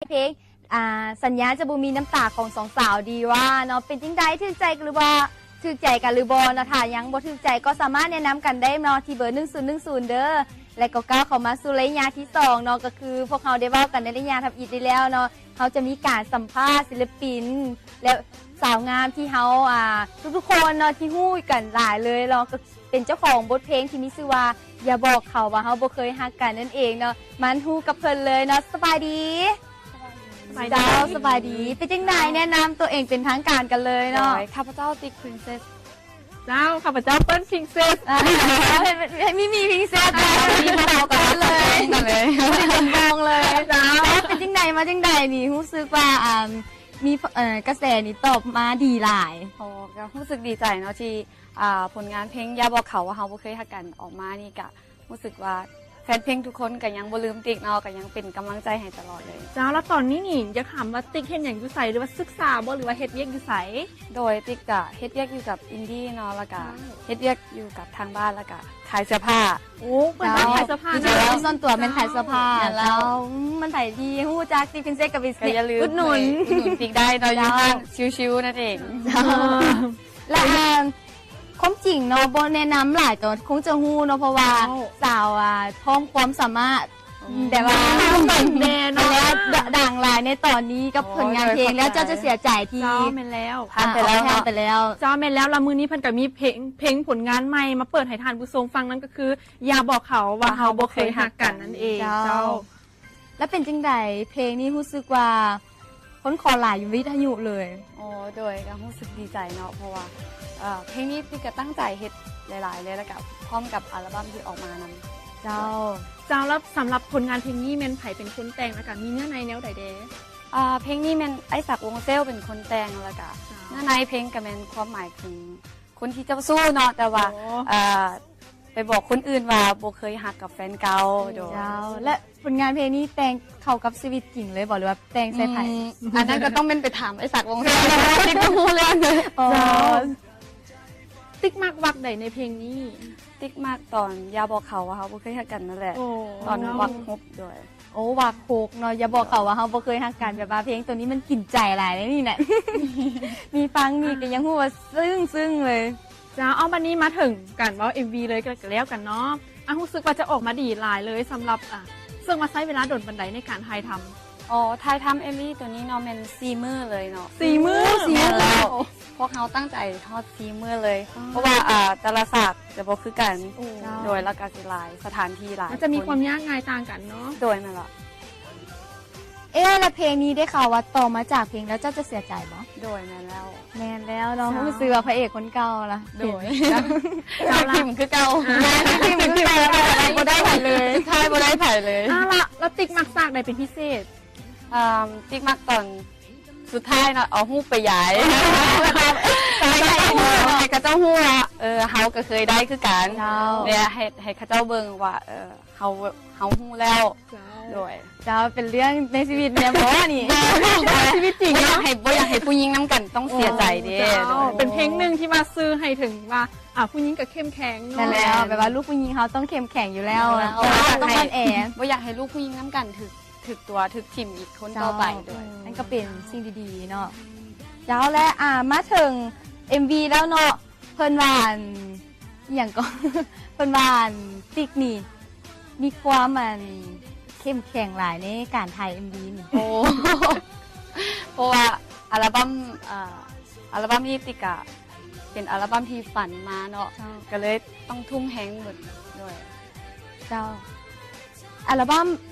ເພງ ອ່າ ສັນຍາຈະບໍ່ມີນ້ຳຕາຂອງສອງສາວດີວ່າເນາະ ເປັນຈັ່ງໃດ ຖືກໃຈກັນຫຼືວ່າ ຖືກໃຈກັນຫຼືບໍ່ເນາະ? ຖ້າຍັງບໍ່ຖືກໃຈກໍສາມາດແນະນຳກັນໄດ້ເນາະ ທີ່ເບີໜຶ່ງສູນໜຶ່ງສູນເດີ ແລະກໍກ້າວເຂົ້າມາສູ່ໄລຍະທີສອງເນາະ ກໍຄືພວກເຮົາໄດ້ເວົ້າກັນໃນໄລຍະທຳອິດນີ້ແລ້ວເນາະ ເຮົາຈະມີການສຳພາດສິນລະປິນ ແລະສາວງາມທີ່ເຮົາ ອ່າ ທຸກໆຄົນເນາະ ທີ່ຮູ້ກັນຫຼາຍເລີຍເນາະ ກໍ ເປັນເຈົ້າຂອງບົດເພງທີ່ມີຊື່ວ່າ ຢ່າບອກເຂົາວ່າເຮົາບໍ່ເຄີຍຮັກກັນນັ້ນເອງເນາະ ມາຮູ້ກັບເພິ່ນເລີຍເນາະ ສະບາຍດີ. ສະບາຍດີ ເຈົ້າ ສະບາຍດີ ເປັນຈັ່ງໃດ ເຈົ້າ ແນະນຳຕົວເອງເປັນທາງການກັນເລີຍເນາະ. ໂດຍ ຂ້າພະເຈົ້າ ຕິກ Princess. ເຈົ້າ ຂ້າພະເຈົ້າ ເປີ້ນ Princess. ອ່າ ເຈົ້າ ໃຫ້ ໃຫ້ມີມີ Princess ອ່າ ມີເວົ້າກັນເລີຍ ກັນເລີຍ ບໍ່ໄດ້ເປັນວອງເລີຍ. ເຈົ້າ ເປັນຈັ່ງໃດ ມາຈັ່ງໃດນີ້ ຮູ້ສຶກວ່າ ອ່າ ມີ ເອີ ກະແສນີ້ຕອບມາດີຫຼາຍ. ໂອ້ ກໍຮູ້ສຶກດີໃຈເນາະ ທີ່ ອ່າ ຜົນງານເພງຢ່າບອກເຂົາວ່າເຮົາບໍ່ເຄີຍຮັກກັນອອກມານີ້ ກະຮູ້ສຶກວ່າແຟນເພງທຸກຄົນກະຍັງບໍ່ລືມຕິກເນາະ ກະຍັງເປັນກຳລັງໃຈໃຫ້ຕະຫຼອດເລີຍ. ເຈົ້າ ແລ້ວຕອນນີ້ນີ້ ຢາກຖາມວ່າຕິກເຮັດຫຍັງຢູ່ໃສ ຫຼືວ່າສຶກສາບໍ່ ຫຼືວ່າເຮັດວຽກຢູ່ໃສ? ໂດຍ ຕິກກະເຮັດວຽກຢູ່ກັບອິນດີເນາະ ແລ້ວກະ ເຈົ້າ ເຮັດວຽກຢູ່ກັບທາງບ້ານ ແລ້ວກະຂາຍເສື້ອຜ້າ. ໂອ້ ເພິ່ນ ເຈົ້າ ຂາຍເສື້ອຜ້າ ເຈົ້າ ເນາະ ສ່ວນຕົວແມ່ນຂາຍເສື້ອຜ້າ. ແມ່ນແລ້ວ. ເຈົ້າ ອືມ ມັນໃຜທີ່ຮູ້ຈັກຕິກ Princess ກໍໄປ ກໍຢ່າລືມ ອຸດໜູນ ອຸດໜູນຕິກໄດ້ເນາະ ເຈົ້າ ຢູ່ຮ້ານຊິວໆນັ້ນເອງ. ເຈົ້າ ແລະ ອ່າ ຄວາມຈິງເນາະ ບໍ່ແນະນຳຫຼາຍກໍຄົງຈະຮູ້ເນາະ ເພາະວ່າ ເຈົ້າ ສາວ ອ່າ ພ້ອມຄວາມສາມາດ ອືມ ແຕ່ວ່າ ແດ່ເນາະ ແລ້ວ ດ- ດັງຫຼາຍໃນຕອນນີ້ກັບ ໂອ້ ຜົນງານເພງ ໂດຍ ແລ້ວເຈົ້າຈະເສຍໃຈທີ່ ເຈົ້າ ແມ່ນແລ້ວ ຜ່ານໄປແລ້ວເນາະ ຜ່ານໄປແລ້ວ. ເຈົ້າ ແມ່ນແລ້ວ ແລ້ວມື້ນີ້ເພິ່ນກໍມີເພງ ເພງຜົນງານໃໝ່ມາເປີດໃຫ້ທ່ານຜູ້ຊົມຟັງ ນັ້ນກໍຄື ຢ່າບອກເຂົາວ່າເຮົາບໍ່ເຄີຍຮັກກັນນັ້ນເອງ. ເຈົ້າ ເຈົ້າ ແລ້ວເປັນຈັ່ງໃດ ເພງນີ້ຮູ້ສຶກວ່າຄົນຂໍຫຼາຍຢູ່ວິທະຍຸເລີຍ? ອໍ ໂດຍ ກໍຮູ້ສຶກດີໃຈເນາະ ເພາະວ່າ ເອີ ເພງນີ້ຕິກກໍຕັ້ງໃຈເຮັດຫຼາຍໆເລີຍ ແລ້ວກໍພ້ອມກັບອັລບັມທີ່ອອກມານຳ. ເຈົ້າ ເຈົ້າ ແລ້ວສຳລັບຜົນງານເພງນີ້ແມ່ນໃຜເປັນຄົນແຕ່ງ ແລ້ວກໍມີເນື້ອໃນແນວໃດແດ່? ເອີ ເພງນີ້ແມ່ນອ້າຍສັກ ວົງເຊວ ເປັນຄົນແຕ່ງ ແລ້ວກໍ ເຈົ້າ ເນື້ອໃນເພງກໍແມ່ນຄວາມໝາຍເຖິງ ຄົນທີ່ເຈົ້າຊູ້ເນາະ ແຕ່ວ່າ ໂອ້ ເອີ ໄປບອກຄົນອື່ນວ່າບໍ່ເຄີຍຮັກກັບແຟນເກົ່າ. ໂດຍ ເຈົ້າ ແລະ ຜົນງານເພງນີ້ແຕ່ງເຂົ້າກັບຊີວິດຈິງເລີຍບໍ່ ຫຼືວ່າແຕ່ງໃສ່ໃຜ? ອືມ ອັນນັ້ນກໍຕ້ອງແມ່ນໄປຖາມອ້າຍສັກ ວົງເຊວ ເພິ່ນຮູ້ເລື່ອງເລີຍ. ອໍ ເຈົ້າ ຕິກມັກວັກໃດໃນເພງນີ້? ຕິກມັກຕອນຢ່າບອກເຂົາວ່າເຮົາບໍ່ເຄີຍຮັກກັນນັ້ນແຫຼະ. ໂອ້ ຕອນ ເນາະ ວັກຫົກ. ໂດຍ ໂອ້ ວັກຫົກເນາະ ຢ່າບອກເຂົາວ່າເຮົາບໍ່ເຄີຍຮັກກັນ ແບບວ່າເພງໂຕນີ້ມັນກິນໃຈຫຼາຍເດ້ນີ້ນະ ມີຟັງນີ້ກໍຍັງຮູ້ວ່າຊຶ້ງໆເລີຍ. ເຈົ້າ ເອົາ ບັດນີ້ມາເຖິງການເວົ້າເອັມວີເລີຍກໍແລ້ວກັນເນາະ. ອ່າ ຮູ້ສຶກວ່າຈະອອກມາດີຫຼາຍເລີຍ ສຳລັບ ອ່າ ເຊິ່ງວ່າໃຊ້ເວລາດົນປານໃດໃນການຖ່າຍທຳ? ອໍ ຖ່າຍທຳເອັມວີໂຕນີ້ເນາະ ແມ່ນສີ່ມື້ເລີຍເນາະ. ສີ່ມື້? ສີ່ມື້ ແມ່ນແລ້ວ. ພວກເຮົາຕັ້ງໃຈຮອດສີ່ມື້ເລີຍ ອໍ ເພາະວ່າ ອ່າ ແຕ່ລະສາກຈະບໍ່ຄືກັນ. ໂອ້ ເຈົ້າ ໂດຍ ແລ້ວກໍຊິຫຼາຍສະຖານທີ່ຫຼາຍ ມັນຈະມີຄວາມຍາກງ່າຍຕ່າງກັນເນາະ. ໂດຍ ແມ່ນລະ. ເອ ແລ້ວເພງນີ້ໄດ້ຂ່າວວ່າຕໍ່ມາຈາກເພງແລ້ວເຈົ້າຈະເສຍໃຈບໍ່? ໂດຍ ແມ່ນແລ້ວ. ແມ່ນແລ້ວເນາະ ເຈົ້າ ຮູ້ສຶກວ່າພະເອກຄົນເກົ່າລະ. ໂດຍ ເພງ ເຈົ້າ ຍັງຖິ້ມຄືເກົ່າ ຍັງຖິ້ມຄືເກົ່າ ບໍ່ໄດ້ໃຜເລີຍ ສຸດທ້າຍບໍ່ໄດ້ໃຜເລີຍ. ເອົາລະ ແລ້ວຕິກມັກສາກໃດເປັນພິເສດ? ເອີ ຕິກມັກຕອນ ສຸດທ້າຍເນາະ ເອົາຮູບໄປຢາຍ ໃຫ້ເຂົາເຈົ້າຮູ້ວ່າ ເອີ ເຮົາກໍເຄີຍໄດ້ຄືກັນ. ເຈົ້າ ແລະ ໃຫ້ ໃຫ້ເຂົາເຈົ້າເບິ່ງວ່າ ເອີ ເຮົາ ເຮົາຮູ້ແລ້ວ. ເຈົ້າ ໂດຍ ເຈົ້າ ເປັນເລື່ອງໃນຊີວິດແມ່ນບໍ່ນີ້? ໃນຊີວິດຈິງເນາະ ບໍ່ຢາກໃຫ້ ບໍ່ຢາກໃຫ້ຜູ້ຍິງນຳກັນຕ້ອງເສຍໃຈເດ້. ໂອ້ ເຈົ້າ ໂດຍ ເປັນເພງໜຶ່ງທີ່ວ່າສື່ໃຫ້ເຖິງວ່າ ອ່າ ຜູ້ຍິງກໍເຂັ້ມແຂງເນາະ. ແມ່ນແລ້ວ ແມ່ນ ແບບວ່າລູກຜູ້ຍິງເຮົາຕ້ອງເຂັ້ມແຂງຢູ່ແລ້ວ ແມ່ນແລ້ວ ເພາະວ່າຕ້ອງອ່ອນແອ ບໍ່ຢາກໃຫ້ລູກຜູ້ຍິງນຳກັນຖືກ ຖືກຕົວະ ຖືກຖິ້ມອີກຄົນຕໍ່ໄປ. ເຈົ້າ ໂດຍ ນັ້ນກໍເປັນສິ່ງດີໆເນາະ. ເຈົ້າ ແລະ ອ່າ ມາເຖິງເອັມວີແລ້ວເນາະ ເພິ່ນວ່າ ອັນ ອີ່ຫຍັງກໍ ເພິ່ນວ່າ ອັນ ຕິກນີ້ມີຄວາມ ອັນ ເຂັ້ມແຂງຫຼາຍໃນການຖ່າຍເອັມວີນີ້. ໂອ້ ເພາະວ່າອັລບັມ ເອີ ອັລບັມນີ້ຕິກກະເປັນອັລບັມທີ່ຝັນມາເນາະ. ເຈົ້າ ກໍເລີຍຕ້ອງທຸ່ມແຮງໝົດ. ໂດຍ ເຈົ້າ ອັລບັມ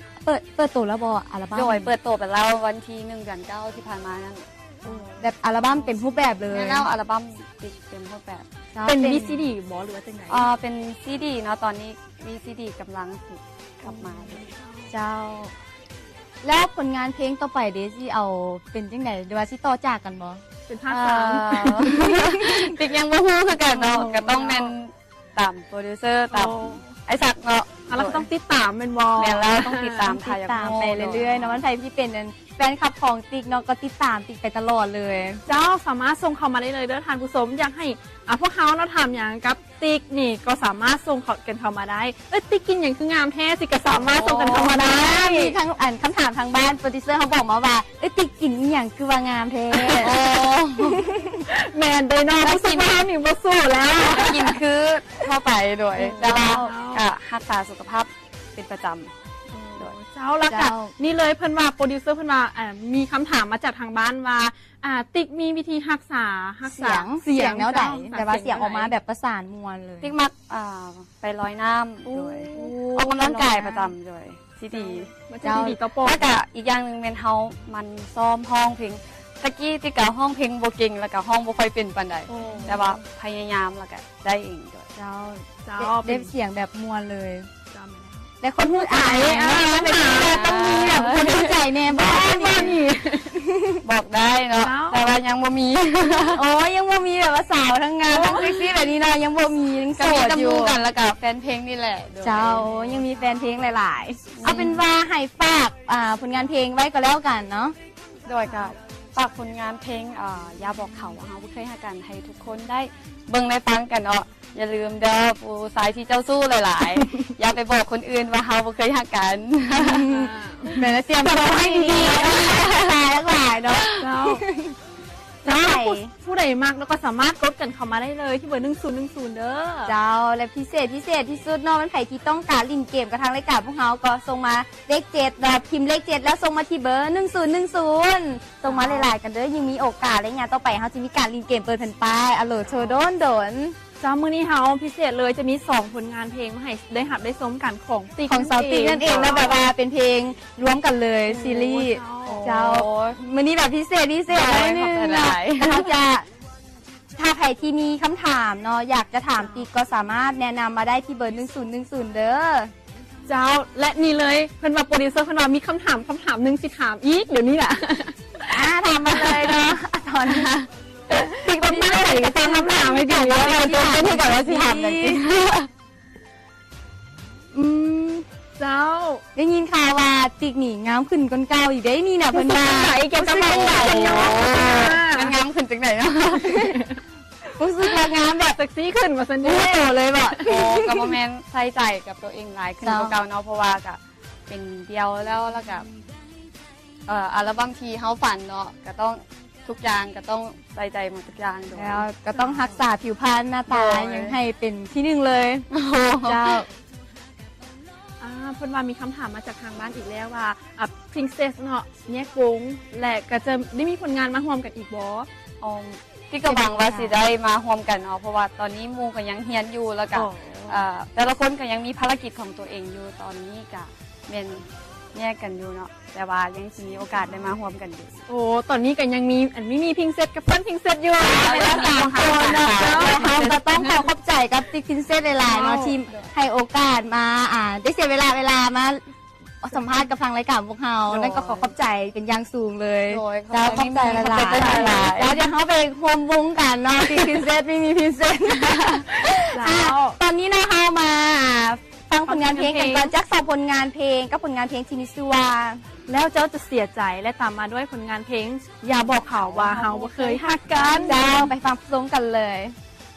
ເປີດ ເປີດໂຕແລ້ວບໍ່ ອັລບັມ? ໂດຍ ເປີດໂຕໄປແລ້ວ ວັນທີໜຶ່ງ ເດືອນເກົ້າ ທີ່ຜ່ານມານັ້ນ. ໂອ້ ແບບອັລບັມເຕັມຮູບແບບເລີຍ. ແມ່ນແລ້ວ ອັລບັມເຕັມຮູບແບບ. ເຈົ້າ ເປັນ ເປັນ ວີຊີດີບໍ່ ຫຼືວ່າຈັ່ງໃດ? ເອີ ເປັນຊີດີເນາະ ຕອນນີ້ວີຊີດີກຳລັງຊິກັບມາຢູ່. ເຈົ້າ ແລ້ວຜົນງານເພງຕໍ່ໄປເດ ຊິເອົາເປັນຈັ່ງໃດ ຫຼືວ່າຊິຕໍ່ຈາກກັນບໍ່? ເປັນພາກສາມ ເອີ ຕິກຍັງບໍ່ຮູ້ຄືກັນເນາະ. ໂອ້ ກໍຕ້ອງແມ່ນ ຕາມໂປຣດິວເຊີ ຕາມ ໂອ້ ອ້າຍສັກເນາະ. ອ່າ ແລ້ວກໍຕ້ອງຕິດຕາມແມ່ນບໍ່? ແມ່ນແລ້ວ ຕ້ອງຕິດຕາມ ຕິດຕາມໄປເລື້ອຍໆເນາະ. ຄັນໃຜທີ່ເປັນ ອັນ ແຟນຄລັບຂອງຕິກເນາະ ກໍຕິດຕາມຕິກໄປຕະຫຼອດເລີຍ. ເຈົ້າ ສາມາດສົ່ງເຂົ້າມາໄດ້ເລີຍເດີທ່ານຜູ້ຊົມ ຢາກໃຫ້ ອ່າ ພວກເຮົາເນາະ ຖາມຫຍັງກັບ ຕິກນີ້ກໍສາມາດສົ່ງເຂົ້າ ກັນເຂົ້າມາໄດ້. ເອີຍ ຕິກກິນຫຍັງຄືງາມແທ້? ຊິກໍສາມາດສົ່ງກັນເຂົ້າມາໄດ້. ໂອ້ ມີທັງອັນຄຳຖາມທາງບ້ານ ໂປຣດິວເຊີເຮົາບອກມາວ່າ ເອີຍ ຕິກກິນອີ່ຫຍັງຄືວ່າງາມແທ້? ໂອ້ ແມ່ນເດ້ເນາະ ຮູ້ສຶກວ່າເຮົານີ້ບໍ່ສູ້ແລ້ວ ກິນຄືທົ່ວໄປໂດຍ ອືມ ແຕ່ວ່າ ເຈົ້າ ກໍຮັກສາສຸຂະພາບເປັນປະຈຳ. ໂອ້ ໂດຍ ເຈົ້າ ແລ້ວກໍ ເຈົ້າ ນີ້ເລີຍ ເພິ່ນວ່າ ໂປຣດິວເຊີເພິ່ນວ່າ ເອີ ມີຄຳຖາມມາຈາກທາງບ້ານວ່າ ອ່າ ຕິກມີວິທີຮັກສາ ຮັກສາສຽງ ສຽງ ສຽງແນວໃດ? ເຈົ້າ ແບບວ່າສຽງອອກມາແບບປະສານມ່ວນເລີຍ. ຕິກມັກ ອ່າ ໄປລອຍນ້ຳ ໂອ້ ໂດຍ ໂອ້ ອອກກຳລັງກາຍປະຈຳໂດຍ ທີ່ດີ ເຈົ້າ ທີ່ດີຕໍ່ປອດ. ແລ້ວກະອີກຢ່າງໜຶ່ງແມ່ນເຮົາໝັ່ນຊ້ອມຮ້ອງເພງ. ຕະກີ້ຕິກະຮ້ອງເພງບໍ່ເກັ່ງ ແລ້ວກະຮ້ອງບໍ່ຄ່ອຍເປັນປານໃດ ໂອ້ ແຕ່ວ່າພະຍາຍາມ ແລ້ວກະໄດ້ເອງໂດຍ. ເຈົ້າ ເຈົ້າ ເປັນ ເປັນສຽງແບບມ່ວນເລີຍ. ເຈົ້າ ແມ່ນແລ້ວ ແລ້ວຄົນຮູ້ໃຈ ເອີ ຕ້ອງມີແບບຄົນຮູ້ໃຈແນ່ບໍ່ນີ້? ບອກໄດ້ເນາະ ເຈົ້າ ແຕ່ວ່າຍັງບໍ່ມີ. ໂອ້ ຍັງບໍ່ມີແບບວ່າສາວທັງງາມ ໂອ້ ທັງເຊັກຊີແບບນີ້ເນາະ ຍັງບໍ່ມີ ຍັງໂສດຢູ່. ກໍມີແຕ່ໝູ່ກັນ ແລ້ວກໍແຟນເພງນີ້ແຫຼະ. ໂດຍ ເຈົ້າ ຍັງມີແຟນເພງຫຼາຍໆ. ອືມ ເອົາເປັນວ່າໃຫ້ຝາກ ອ່າ ຜົນງານເພງໄວ້ກໍແລ້ວກັນເນາະ. ໂດຍ ກໍຝາກຜົນງານເພງ ເອີ ຢ່າບອກເຂົາວ່າເຮົາບໍ່ເຄີຍຮັກກັນ ໃຫ້ທຸກຄົນໄດ້ເບິ່ງໄດ້ຟັງກັນເນາະ. ຢ່າລືມເດີ ຜູ້ຊາຍທີ່ເຈົ້າຊູ້ຫຼາຍໆ ຢ່າໄປບອກຄົນອື່ນວ່າເຮົາບໍ່ເຄີຍຮັກກັນ. ອືມ ແມ່ນແລ້ວ ຕຽມຕົວໃຫ້ດີໆ ຫຼາຍໆເນາະ. ເຈົ້າ ເຈົ້າ ຜູ້ ຜູ້ໃດມັກເນາະ ກໍສາມາດກົດກັນເຂົ້າມາໄດ້ເລີຍ ທີ່ເບີໜຶ່ງສູນໜຶ່ງສູນເດີ. ເຈົ້າ ແລະ ພິເສດ ພິເສດທີ່ສຸດເນາະ ແມ່ນໃຜທີ່ຕ້ອງການຫຼິ້ນເກມກັບທາງລາຍການພວກເຮົາ ກໍສົ່ງມາເລກເຈັດເນາະ ພິມເລກເຈັດ ແລ້ວສົ່ງມາທີ່ເບີໜຶ່ງສູນໜຶ່ງສູນ. ສົ່ງມາຫຼາຍໆກັນເດີ ຍິ່ງມີໂອກາດ ໄລຍະຕໍ່ໄປເຮົາຈະມີການຫຼິ້ນເກມເປີດແຜ່ນປ້າຍ ອາໂຫຼໂຊໂດນໂດນ. ເຈົ້າ ມື້ນີ້ເຮົາພິເສດເລີຍ ຈະມີສອງຜົນງານເພງມາໃຫ້ໄດ້ຮັບໄດ້ຊົມກັນ ຂອງຕິກ ຂອງສາວຕິກນັ້ນເອງເນາະ ແບບວ່າເປັນເພງລວມກັນເລີຍ ໂອ້ ຊີຣີ. ເຈົ້າ ເຈົ້າ ມື້ນີ້ແບບພິເສດ ພິເສດໜ້ອຍໜຶ່ງເນາະ. ເຮົາຈະ ຖ້າໃຜທີ່ມີຄຳຖາມເນາະ ຢາກຈະຖາມຕິກ ກໍສາມາດແນະນຳມາໄດ້ທີ່ເບີໜຶ່ງສູນໜຶ່ງສູນເດີ. ເຈົ້າ ແລະ ນີ້ເລີຍ ເພິ່ນວ່າ ໂປຣດິວເຊີເພິ່ນວ່າມີຄຳຖາມ ຄຳຖາມໜຶ່ງຊິຖາມອີກ ດຽວນີ້ລະ. ອ່າ ຖາມມາເລີຍເນາະ ຕອນນີ້ ຕິກຕ້ອງຕັ້ງໃຈກັບຄຳຖາມໃຫ້ດີ ວ່າເຮົາຈະເປັນຄືກັນວ່າຊິຖາມຫຍັງຕິ. ອືມ ເຈົ້າ ໄດ້ຍິນຂ່າວວ່າຕິກນີ້ງາມຂຶ້ນກວ່າເກົ່າອີກເດ້ນີ້ນະ ເພິ່ນວ່າ. ຮູ້ສຶກຈັ່ງໃດກ່ຽວກັບຄຳຖາມນີ້? ໂອ້ ມັນງາມຂຶ້ນຈັ່ງໃດເນາະ? ຮູ້ສຶກວ່າງາມແບບເຊັກຊີຂຶ້ນວ່າຊັ້ນເດ. ຮູ້ໂຕເລີຍບໍ່? ໂອ້ ກໍບໍ່ແມ່ນ ໃສ່ໃຈກັບຕົວເອງຫຼາຍຂຶ້ນກວ່າເກົ່າເນາະ ເພາະວ່າກະເປັນດ່ຽວແລ້ວ ແລ້ວກະ ເອີ ອັລບັມທີ່ເຮົາຝັນເນາະ ກະຕ້ອງ ທຸກຢ່າງກະຕ້ອງໃສ່ໃຈໝົດທຸກຢ່າງໂດຍ ແລ້ວກະຕ້ອງຮັກສາຜິວພັນ ໜ້າຕາ ໂດຍ ຫຍັງໃຫ້ເປັນທີໜຶ່ງເລີຍ. ໂອ້ ເຈົ້າ. ອ່າ ເພິ່ນວ່າມີຄຳຖາມມາຈາກທາງບ້ານອີກແລ້ວວ່າ ອ່າ Princess ເນາະ ແຍກວົງ ແລະ ກະຈະໄດ້ມີຜົນງານມາຮ່ວມກັນອີກບໍ່? ອໍ ຕິກກໍຫວັງວ່າຊິໄດ້ມາຮ່ວມກັນເນາະ ເພາະວ່າຕອນນີ້ໝູ່ກໍຍັງຮຽນຢູ່ ແລ້ວກະ ເອີ ແຕ່ລະຄົນກໍຍັງມີພາລະກິດຂອງຕົວເອງຢູ່ ຕອນນີ້ກະແມ່ນແຍກກັນຢູ່ເນາະ ແຕ່ວ່າຍັງຊິມີໂອກາດໄດ້ມາຮ່ວມກັນຢູ່. ໂອ້ ຕອນນີ້ກໍຍັງມີ ອັນ ມີ ມີ Princess ກັບ Fun Princess ຢູ່ ເຮົາກໍຕ້ອງຂໍຂອບໃຈກັບຕິກ Princess ຫຼາຍໆເນາະ ທີ່ໃຫ້ໂອກາດມາ ອ່າ ໄດ້ເສຍເວລາ ເວລາມາ ສຳພາດກັບທາງລາຍການພວກເຮົາ ໂດຍ ນັ້ນກໍຂໍຂອບໃຈເປັນຢ່າງສູງເລີຍ. ໂດຍ ເຈົ້າ ຂອບໃຈຫຼາຍໆ ແລ້ວດຽວເຮົາໄປຮ່ວມວົງກັນເນາະ ທີ່ Princess ມີ Princess ເຈົ້າ. ອ່ະ ຕອນນີ້ເນາະ ເຮົາມາຟັງຜົນງານເພງກັນກ່ອນ ຈາກສອງຜົນງານເພງ ກັບຜົນງານເພງທີ່ມີຊື່ວ່າ ແລ້ວເຈົ້າຈະເສຍໃຈ ແລະ ຕາມມາດ້ວຍຜົນງານເພງ ຢ່າບອກເຂົາວ່າເຮົາບໍ່ເຄີຍຮັກກັນ. ເຈົ້າ ໄປຟັງພ້ອມກັນເລີຍ.